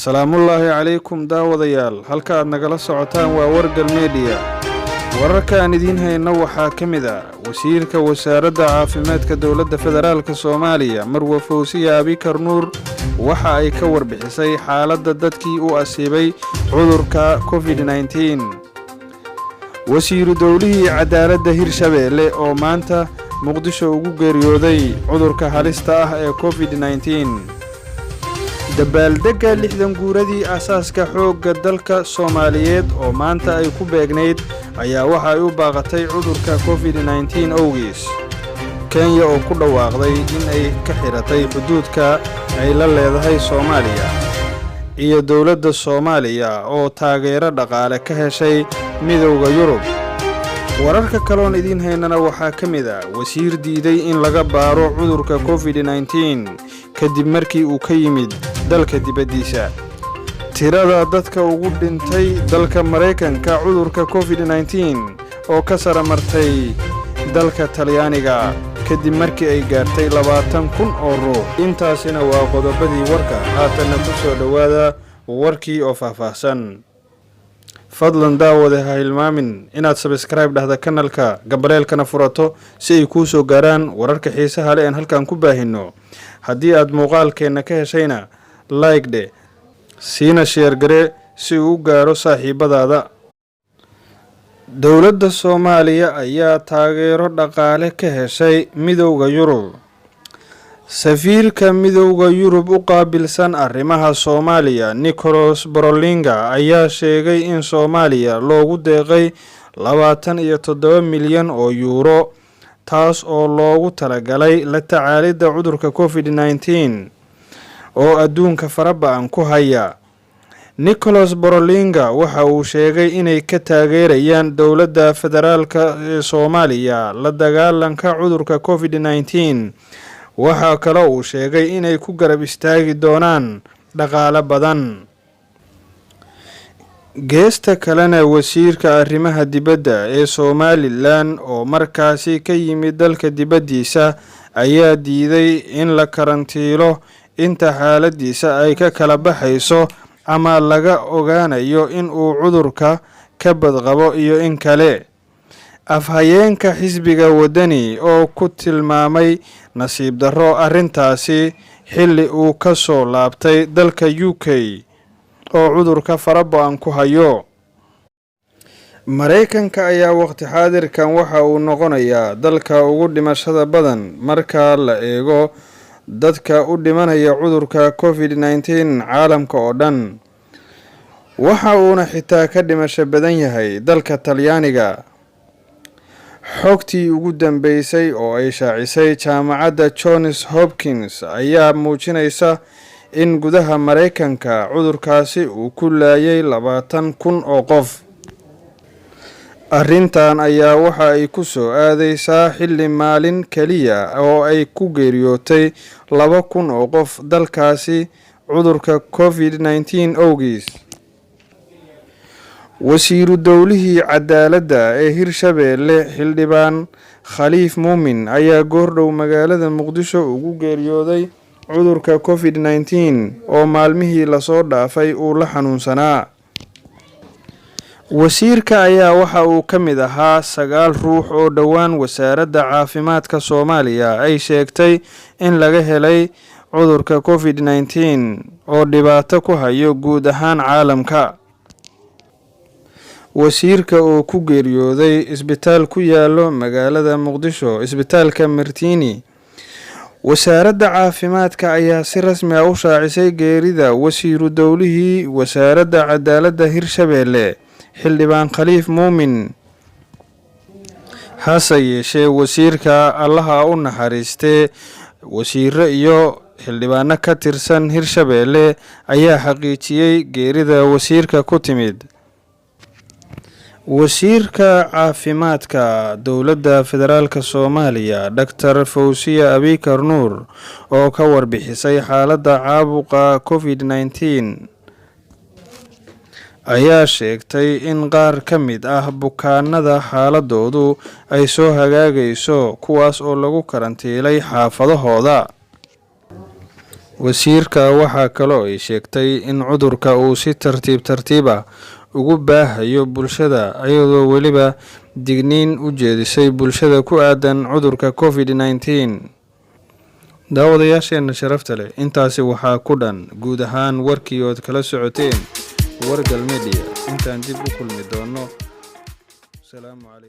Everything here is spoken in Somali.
Salaamullaahi calaykum daawadayaal, halka aad nagala socotaan waa Wargal Media. Wararka aan idiin hayno waxaa ka mid ah wasiirka wasaaradda caafimaadka dowladda federaalka Soomaaliya, Marwe Fawsiya Abikar Nuur, waxa ay ka warbixisay xaaladda dadkii u asiibay cudurka COVID-19. Wasiiru dowlihii cadaaladda Hirshabeelle oo maanta Muqdisho ugu geeriyooday cudurka halista ah ee COVID-19. Dabaaldegga 60 guuradii asaaska xoogga dalka Soomaaliyeed oo maanta ay ku beegnayd ayaa waxa ay u baaqatay cudurka COVID-19 owgiis. Kenya oo ku dhawaaqday in ay ka xiratay xuduudka ay la leedahay Soomaaliya, iyo dowladda Soomaaliya oo taageero dhaqaale ka heshay Midowda Yurub. Wararka kaloon idiin haynana waxaa ka mid ah wasiir diiday in laga baaro cudurka COVID-19 kadib markii uu ka yimid dalka dibaddiisa. Tirada dadka ugu dhintay dalka Maraykanka cudurka COVID-19 oo ka saramartay dalka Talyaaniga kadib markii ay gaartay 20,000 oo ruux. Intaasina waa qodobadii warka, haatanna ku soo dhowaada warkii oo faahfaahsan. Fadlan daawade, ha hilmaamin inaad subscribe dhahda kanalka, gambaleelkana furato si ay kuu soo gaaraan wararka xiisaha leh aan halkan ku baahino. Haddii aad muuqaalkeenna ka heshayna, like dhe, siina share garee si uu u gaaro saaxiibadaada. Dowladda Soomaaliya ayaa taageero dhaqaale ka heshay Midowda Yurub. Safiirka Midowda Yurub u qaabilsan arrimaha Soomaaliya, Nicolas Brolinga, ayaa sheegay in Soomaaliya loogu deeqay 27 milyan oo yuuro, taas oo loogu talagalay la tacaalidda cudurka COVID-19 oo adduunka fara ba'an ku haya. Nicholas Borolinga waxa uu sheegay inay ka taageerayaan dowladda federaalka ee Soomaaliya la dagaalanka cudurka COVID-19. Waxaa kaloo uu sheegay inay ku garab istaagi doonaan dhaqaale badan. Geesta kalena, wasiirka arrimaha dibadda ee Somaliland oo markaasi ka yimid dalka dibaddiisa ayaa diiday in la karantiilo inta xaaladiisa ay ka kala baxayso ama laga ogaanayo in uu cudurka ka badqabo iyo in kale. Afhayeenka xisbiga Wadani oo ku tilmaamay nasiib darro arrintaasi xilli uu ka soo laabtay dalka UK oo cudurka fara ba'an ku hayo. Maraykanka ayaa waqti xaadirkan waxa uu noqonayaa dalka ugu dhimashada badan marka la eego dadka u dhimanaya cudurka COVID-19 caalamka oo dhan, waxa uuna xitaa ka dhimasho badan yahay dalka Talyaaniga. Xogtii ugu dambeysay oo ay shaacisay jaamacadda Johns Hopkins ayaa muujinaysa in gudaha Maraykanka cudurkaasi uu ku laayay 20,000 oo qof. Arrintan ayaa waxa ay ku soo aadeysaa xilli maalin keliya oo ay ku geeriyootay 2,000 oo qof dalkaasi cudurka COVID-19 owgiis. Wasiiru dowlihii cadaaladda ee Hirshabeelle, Xildhibaan Khaliif Muumin, ayaa goordhow magaalada Muqdisho ugu geeriyooday cudurka COVID-19 oo maalmihii lasoo dhaafay uu la xanuunsanaa. Wasiirka ayaa waxa uu ka mid ahaa sagaal ruux oo dhowaan wasaaradda caafimaadka Soomaaliya ay sheegtay in laga helay cudurka COVID-19 oo dhibaato ku hayo guud ahaan caalamka. Wasiirka oo ku geeriyooday isbitaal ku yaalo magaalada Muqdisho, isbitaalka Martini. Wasaaradda caafimaadka ayaa si rasmi ah u shaacisay geerida wasiiru dowlihii wasaaradda cadaaladda Hirshabeelle, Xildhibaan Khaliif Muumin. Hase yeeshee, wasiirka Allaha u naxariistee, wasiiro iyo xildhibaano ka tirsan Hirshabeelle ayaa xaqiijiyey geerida wasiirka ku timid. Wasiirka caafimaadka dowladda federaalka Soomaaliya, Doctor Fawsiya Abikar Nuur, oo ka warbixisay xaaladda caabuqa COVID-19, ayaa sheegtay in qaar ka mid ah bukaanada xaaladoodu ay soo hagaagayso, kuwaas oo lagu karantiilay xaafadahooda. Wasiirka waxaa kaloo ay sheegtay in cudurka uu si tartiib tartiib ah ugu baahayo bulshada, iyadoo weliba digniin u jeedisay bulshada ku aadan cudurka COVID-19. Daawadayaasheena sharafta leh, intaasi waxaa ku dhan guud ahaan warkii ood kala socoteen Wargal Media. Intaan dib u kulmi doono, salaamu calaykum.